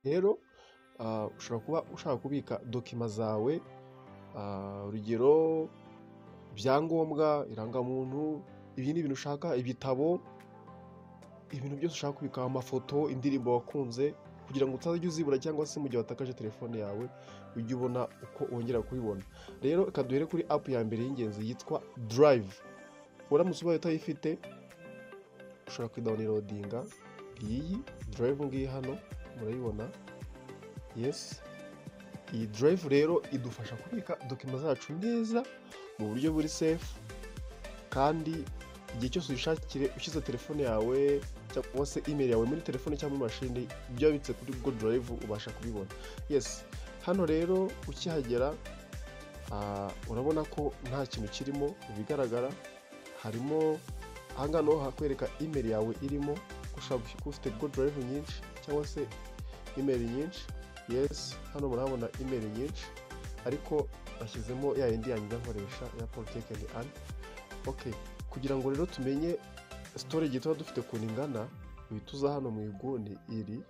Rero ushobora kuba ushaka kubika document zawe, urugero ibyangombwa, irangamuntu, ibindi bintu ushaka, ibitabo, ibintu byose ushaka kubika, amafoto, indirimbo wakunze, kugira ngo utazajya uzibura cyangwa se mu gihe watakaje telefone yawe ujye ubona uko wongera kubibona. Rero reka duhere kuri app ya mbere y'ingenzi yitwa Drive. Uramutse ubaye utayifite ushobora kuyidownloadinga. Iyi Drive ngiyi hano murayibona. Yes, iyi Drive rero idufasha kubika document zacu neza mu buryo buri safe, kandi igihe cyose uyishakire ushyize telefone yawe cyangwa se email yawe muri telefone cyangwa muri mashini, ibyo wabitse kuri Google Drive ubasha kubibona. Yes, hano rero ukihagera urabona ko nta kintu kirimo mu bigaragara. Harimo ahangaha niho hakwereka email yawe irimo, ushobora kuba ufite Google Drive nyinshi cyangwa se email nyinshi. Yes, hano murahabona email nyinshi, ariko bashyizemo ya yindi yanjye nkoresha ya Politics and Art. Okay, kugira ngo rero tumenye storage tuba dufite ukuntu ingana, uhita uza hano mu iguni iri,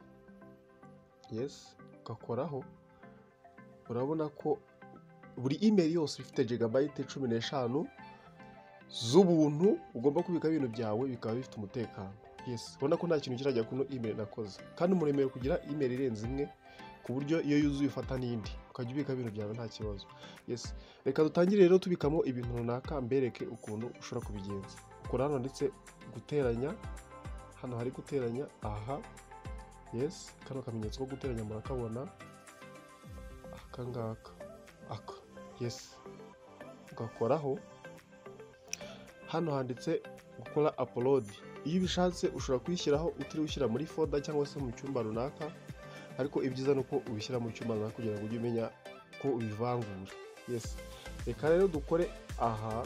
yes, ugakoraho. Urabona ko buri email yose ifite gigabyte 15 z'ubuntu, ugomba kubika ibintu byawe bikaba bifite umutekano. Yes, ubona ko nta kintu kirajya kuno email nakoze, kandi umuntu yemerewe kugira email irenze imwe, ku buryo iyo yuzuye ufata n'indi ukajya ubika ibintu byawe nta kibazo. Yes, reka dutangire rero tubikamo ibintu runaka, mbereke ukuntu ushobora kubigenza. Ukora hano ndetse guteranya, hano hari guteranya aha. Yes, kano kamenyetso ko guteranya murakabona, aka ngaka aka. Yes, ugakoraho. Hano handitse gukora upload. Iyo ubishatse ushobora kuyishyiraho utiriwe ushyira muri folder cyangwa se mu cyumba runaka, ariko ibyiza ni uko ubishyira mu cyumba runaka kugira ngo ujye umenya ko ubivangura. Yes, reka rero dukore aha,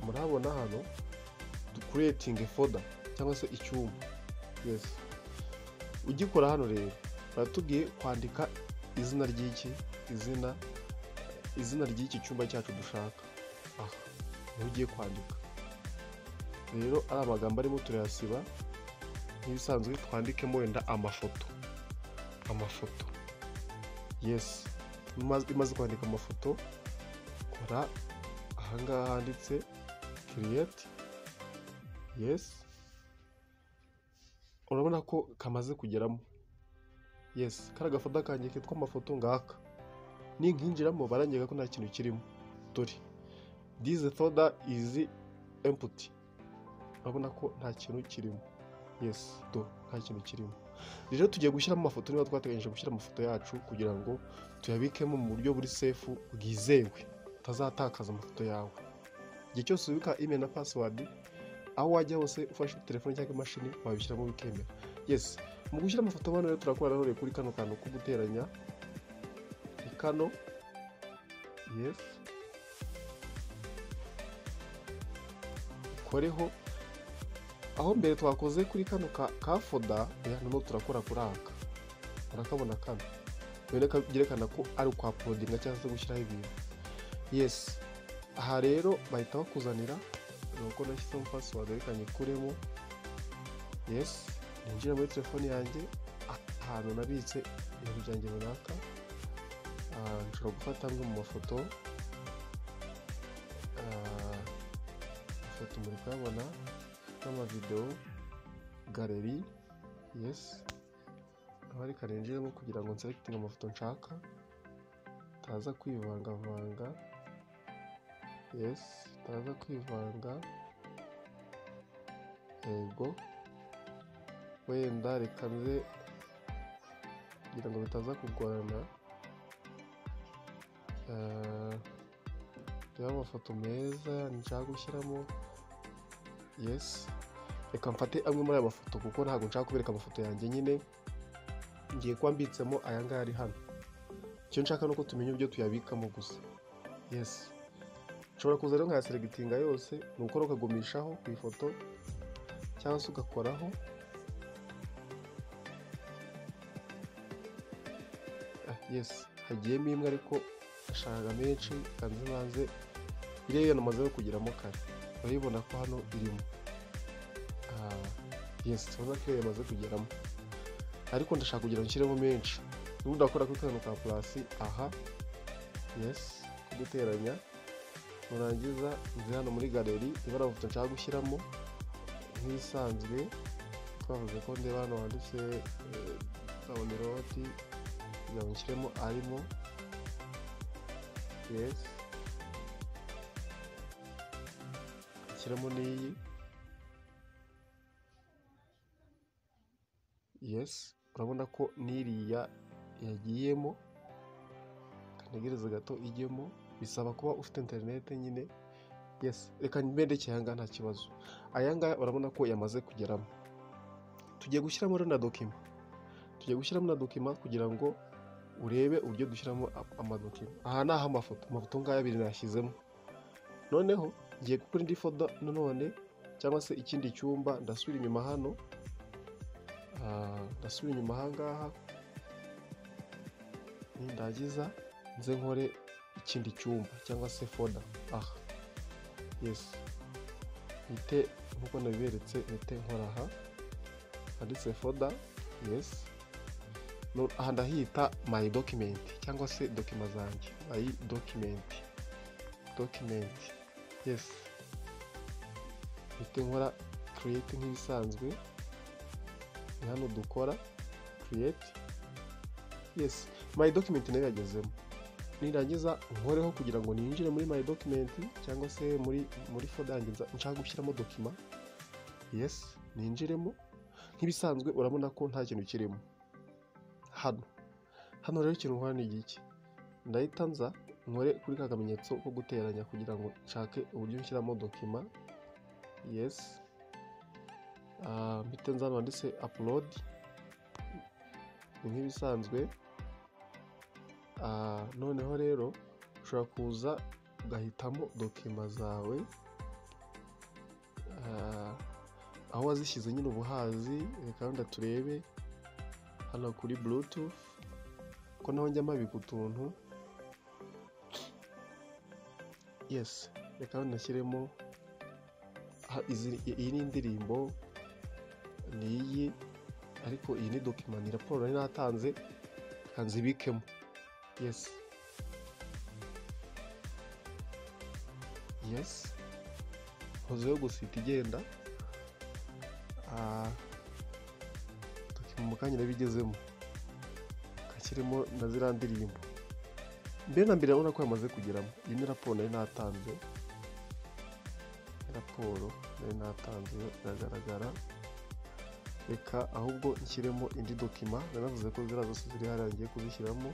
murabona hano creating folder cyangwa se icyumba. Yes, ugikora hano rero baratubwiye kwandika izina ry'iki, izina ry'iki cyumba cyacu dushaka. Aha niho ugiye kwandika. Rero ari amagambo arimo turayasiba nk'ibisanzwe, twandikemo wenda amafoto, amafoto. Yes, imaze kwandika amafoto, kora ahangaha handitse create. Yes, urabona ko kamaze kugeramo. Yes, kari agafoto kanjye kitwa amafoto ngaka. Ninkinjiramo barangega ko nta kintu kirimo. Dore this folder is empty. Urabona ko nta kintu kirimo. Yes, do nta kintu kirimo. Rero tugiye gushyiramo amafoto, niba twateganyije gushyira amafoto yacu kugira ngo tuyabikemo mu buryo buri safe bwizewe, utazatakaza amafoto yawe. Igihe cyose ubika email na password, aho wajya hose ufashe telefone cyangwa imashini wabishyiramo bikemera. Yes, mu gushyira amafoto hano rero turakora rero kuri kano kantu ko guteranya, ni kano. Yes, ukoreho aho mbere twakoze kuri kano ka folder, noneho turakora kuri aka. Urakabona kano byerekana ko ari kwa uploadinga cyangwa se gushyiraho ibintu. Yes, aha rero bahita bakuzanira nuko nashyizemo password, reka nyikuremo. Yes, ninjira muri telefone yanjye ahantu nabitse ibintu byanjye runaka. Nshobora gufata amwe mu mafoto. Amafoto muri kuyabona n'amavideo, gallery. Yes, aho reka ninjiremo kugira ngo nselectinge amafoto nshaka, taza kwivangavanga. Yes, taza kwivanga. Yego, wenda reka nze kugira ngo bitaza kugorana. Reba amafoto meza nshaka gushyiramo. Yes, reka mfate amwe muri aya mafoto kuko ntabwo nshaka kubereka amafoto yanjye nyine. Ngiye kuba mbitsemo aya ngaya ari hano. Icyo nshaka nuko tumenya uburyo tuyabikamo gusa. Yes, nshobora kuza rero nkayaselectinga yose, ni ukora ukagumishaho ku ifoto cyangwa se ugakoraho. Yes, hagiyemo imwe ariko nashakaga menshi, kandi nbanze iriya namaze no kugeramo kare. Urabibona ko hano irimo. Yes, urabona ko yamaze kugeramo. Ariko ndashaka kugira ngo nshyiremo menshi. Ubundi ndakora kuri kano ka plus aha, yes, guteranya, nurangiza nze hano muri galeri ibara amafoto nshaka gushyiramo nk'ibisanzwe. Twavuze ko ndeba hano handitse download kugira ngo nshyiremo arimo, yes, nshyiremo n'iyi, yes. Urabona ko n'iriya yagiyemo, ntegereze gato ijyemo, bisaba kuba ufite interineti nyine. Yes, reka mbendekeye aha ngaha nta kibazo. Aya ngaya urabona ko yamaze kugeramo. Tugiye gushyiramo rero na dokima, tugiye gushyiramo na dokima kugira ngo urebe uburyo dushyiramo amadokima. Aha ni ah'amafoto, amafoto ngaya abiri nashyizemo. Noneho ngiye gukora indi foda nanone cyangwa se ikindi cyumba. Ndasubira inyuma hano, ndasubira inyuma aha ngaha, nindagiza nze nkore ikindi cyumba cyangwa se foda aha, yes, mpite nkuko nabiberetse, mpite nkora aha handitse foda, yes. Aha ndahita my document cyangwa se dokima zanjye, my document, document, yes. Mpite nkora create nk'ibisanzwe, ni hano dukora create, yes. My document nayo yagezemo. Nirangiza nkoreho kugira ngo ninjire muri my document cyangwa se muri folder yanjye nshaka gushyiramo dokima, yes, ninjiremo nk'ibisanzwe. Urabona ko nta kintu kirimo hano. Hano rero ikintu nkora ni igiki, ndahita nza nkore kuri ka kamenyetso ko guteranya kugira ngo nshake uburyo nshyiramo dokima, yes. Mpite nza hano handitse upload ni nk'ibisanzwe. Noneho rero ushobora kuza ugahitamo dokima zawe aho wazishyize nyine ubuhazi. Reka wenda turebe hano kuri bluetooth ko naho njya mpabika utuntu, yes. Reka wenda nshyiremo iyi ni indirimbo, ni iyi, ariko iyi ni dokima, ni raporo nari natanze, reka nzibikemo, yes, yes. Nkozeho gusa ihita igenda. Dokima mu kanya nabigezemo, kashyiremo na ziriya ndirimbo. Mbere na mbere urabona ko yamaze kugeramo. Iyi ni raporo nari natanze, raporo nari natanze iragaragara. Reka ahubwo nshyiremo indi dokima, nanavuze ko ziriya zose ziri hariya ngiye kuzishyiramo.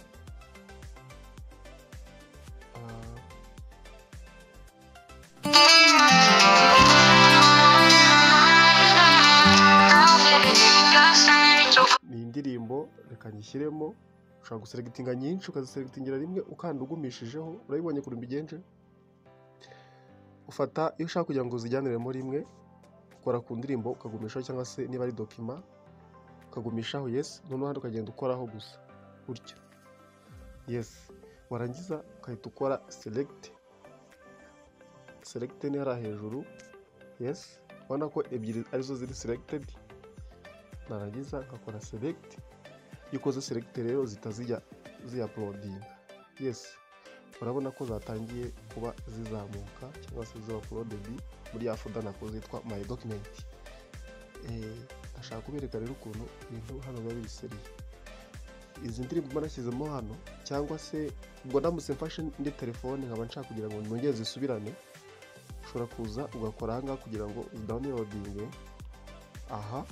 Ni indirimbo, reka nyishyiremo. Ushobora guselectinga nyinshi ukaziselectingira rimwe ukanda ugumishijeho. Urabibonye ukuntu mbigenje? Ufata iyo ushaka kugira ngo uzijyaniremo rimwe, ukora ku ndirimbo ukagumishaho, cyangwa se niba ari dokima ukagumishaho, yes. Noneho hano ukagenda ukoraho gusa gutya, yes. Warangiza ugahita ukora select, select ni hariya hejuru, yes. Ubona ko ebyiri arizo ziri selected. Narangiza nkakora select. Iyo ukoze select rero zihita zijya ziyauploadinga, yes. Urabona ko zatangiye kuba zizamuka cyangwa se ziba uploaded muri ya folder nakoze yitwa my document. Ndashaka kubereka rero ukuntu ibintu hano biba biri seriye. Izi ndirimbo mba nashyizemo hano, cyangwa se ubwo ndamutse mfashe indi telefone nkaba nshaka kugira ngo nongere zisubirane, ushobora kuza ugakora aha ngaha kugira ngo uzidownloadinge aha,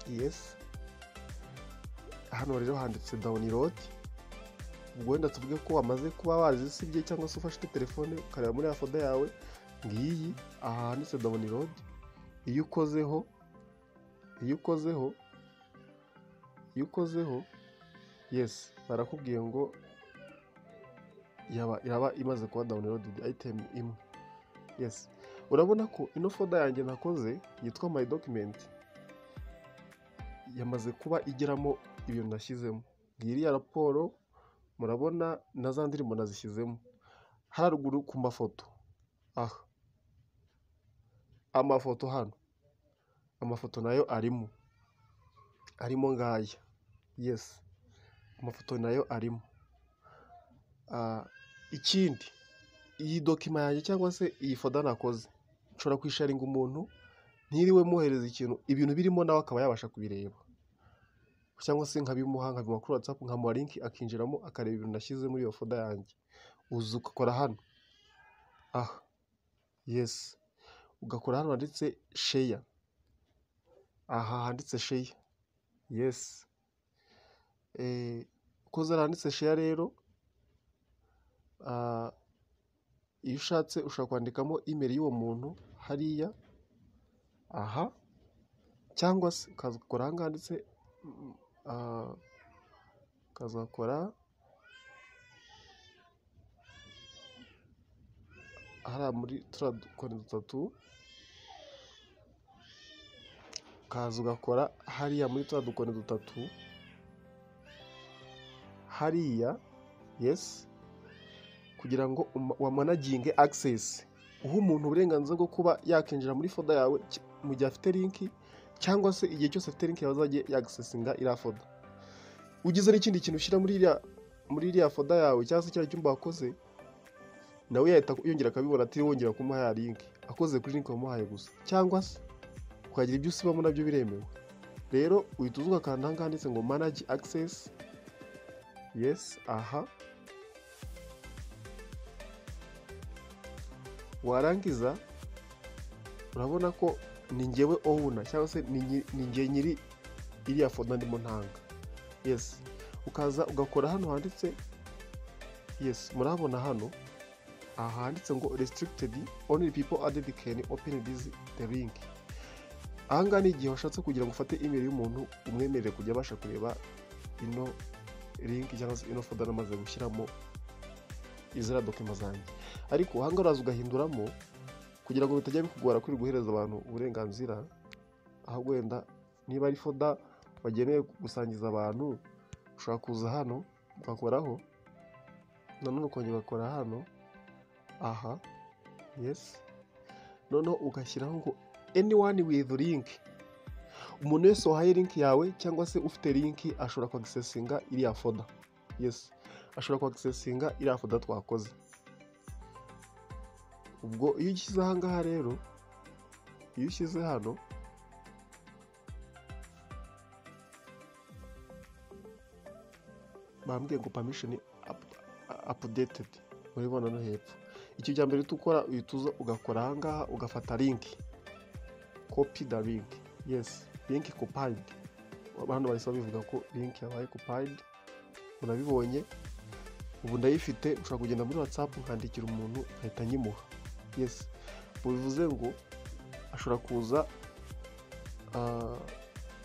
yes. Hano rero handitse download. Ubwo wenda tuvuge ko wamaze kuba wazisibye cyangwa se ufashe telefone ukareba muri ya folder yawe, ngiyi aha handitse download. Iyo ukozeho, iyo ukozeho, iyo ukozeho, yes, barakubwiye ngo yaba imaze kuba downloaded item imwe, yes. Urabona ko ino folder yanjye nakoze yitwa my document yamaze kuba igeramo ibintu nashyizemo. Ngiriya raporo murabona na za ndirimbo nazishyizemo. Haruguru ku mafoto aha, amafoto hano, amafoto nayo arimo. Arimo ngaya. Yes, amafoto nayo arimo. Ikindi, iyi document yanjye cyangwa se iyi folder nakoze, nshobora kuyisharinga umuntu ntiriwe muhereza ikintu, ibintu birimo nawe akaba yabasha kubireba, cyangwa se nkabimuha kuri WhatsApp, nkamuha link akinjiramo akareba ibintu nashyize muri iyo folder yanjye. Uza ugakora hano aha, yes, ugakora hano handitse share, aha handitse share, yes. Ukoze hano handitse share rero, iyo ushatse ushobora kwandikamo email y'uwo muntu hariya aha, cyangwa se ukaza ugakora aha ngaha handitse, ukaza ugakora hariya muri turiya dukoni dutatu, ukaza ugakora hariya muri turiya dukoni dutatu hariya, yes, kugira ngo wamanaginge access, uhe umuntu uburenganzira bwo kuba yakinjira muri folder yawe mu gihe afite link, cyangwa se igihe cyose afite link yawe azajye yagisesinga iriya folder. Ugize n'ikindi kintu ushyira muri iriya folder yawe cyangwa se kiriya cyumba wakoze, nawe yahita yongera akabibona atiriwe wongera kumuha ya link, akoze kuri link wamuhaye gusa, cyangwa se ukagira ibyo usibamo nabyo biremewe. Rero uhita uza ugakanda aha ngaha handitse ngo manage access, yes, aha. Warangiza urabona ko ni njyewe owner cyangwa se ni njye nyiri iriya folder ndimo ntanga. Yes, ukaza ugakora hano handitse, yes, murabona hano aha handitse ngo restricted only people added can open this the link. Aha ngaha ni igihe washatse kugira ngo ufate email y'umuntu umwemerere kujya abasha kureba ino link cyangwa se ino folder namaze gushyiramo izira document zanjye. Ariko aha ngaha uraza ugahinduramo kugira ngo bitajya bikugora kuri guhereza abantu uburenganzira, ahubwo wenda niba ari folder wagenewe gusangiza abantu, ushobora kuza hano ugakoraho, nanone ukongera ugakora hano aha, yes, noneho ugashyiraho ngo anyone with link. Umuntu wese wahaye link yawe cyangwa se ufite link ashobora kwagisesinga iriya folder. Yes, ashobora kwagisesinga iriya folder twakoze. Ubwo iyo ushyize aha ngaha rero, iyo ushyize hano, bambwiye ngo permission updated, urabibona no hepfo. Icyo cya mbere ukora, uhita uza ugakora aha ngaha ugafata link, copy the link, yes, link copied. Hano bahise babivuga ko link yabaye copied, murabibonye. Ubu ndayifite, ushobora kugenda muri WhatsApp nkandikira umuntu nkahita nyimuha. Yes, bivuze ngo ashobora kuza,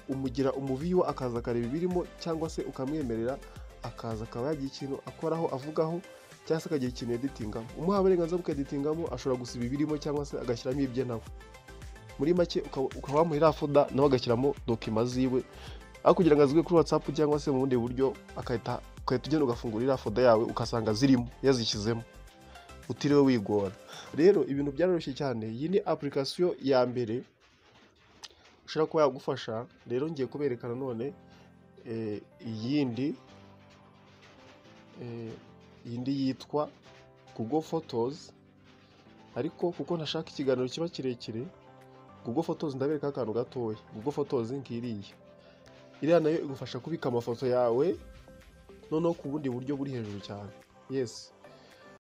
umugira umuviyo akaza akareba ibirimo, cyangwa se ukamwemerera akaza akaba yagira ikintu akoraho avugaho, cyangwa se akagira ikintu editingamo. Umuha uburenganzira bwo editingamo, ashobora gusiba ibirimo cyangwa se agashyiramo ibye nawe. Muri make ukaba wamuha iriya folder nawe agashyiramo document ziwe, aho kugira ngo azigwe kuri WhatsApp cyangwa se mu bundi buryo, ugahita ugenda ugafungura iriya folder yawe ugasanga zirimo yazishyizemo utiriwe wigora. Rero ibintu byaroroshye cyane. Iyi ni application ya mbere ishobora kuba yagufasha. Rero ngiye kubereka nanone iyindi yitwa Google Photos, ariko kuko ntashaka ikiganiro kiba kirekire, Google Photos ndabereka akantu gatoya. Google Photos ngiriya, iriya nayo igufasha kubika amafoto yawe noneho ku bundi buryo buri hejuru cyane. Yes,